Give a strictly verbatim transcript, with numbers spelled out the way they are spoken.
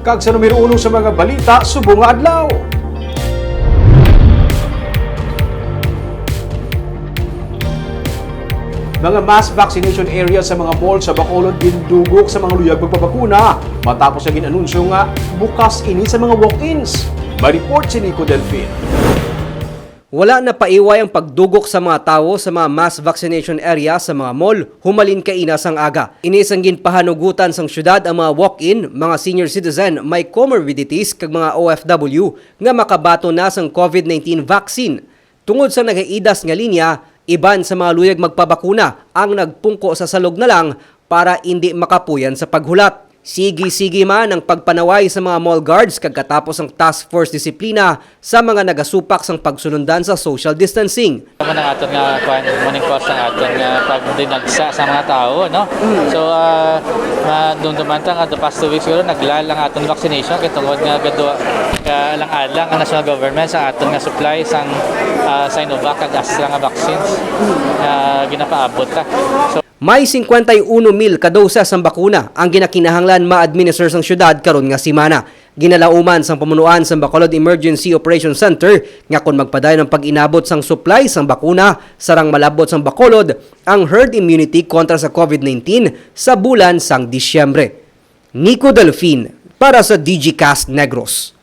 Kag sa numero uno sa mga balita subong nga adlaw. Mga mass vaccination area sa mga mall sa Bacolod gindugok sa mga luyag magpabakuna matapos nga gin-anunsyo nga bukas ini sa mga walk-ins. May report si Nico Delfin. Wala na paiway ang pagdugok sa mga tawo sa mga mass vaccination area sa mga mall humalin kaina sang aga. Ini sang ginpahanugutan sang syudad ang mga walk-in, mga senior citizen, may comorbidities kag mga O F W nga makabaton na sang COVID nineteen vaccine. Tungod sa nagaidas nga linya, iban sa mga luyag magpabakuna ang nagpungko sa salog na lang para indi makapuyan sa paghulat. Sige-sige man ang pagpanaway sa mga mall guards kag katapos ang task force disiplina sa mga nagasupak sang pagsulundan sa social distancing. Amo ang aton nga, kuwan, maning cause ang aton nga pagdinagsa sa mga tawo, no? So, ah, madumduman ta nga the past two weeks siguro naglaal ang aton vaccination kay tungod nga gadwa ka alang-alang ang national government sa aton nga supply sang, ah, Sinovac kag Astra nga vaccines nga ginapaabot ta. So, may singkwenta y uno mil ka doses sang bakuna ang ginakinahanglan ma-administer sang syudad karon nga semana. Ginalauman sang pamunuan sang Bacolod Emergency Operation Center nga kon magpadayon ang pag-inabot sang supply sang bakuna, sarang malab-ot sang Bacolod ang herd immunity kontra sa COVID nineteen sa bulan sang Disyembre. Nico Delfin para sa Digicast Negros.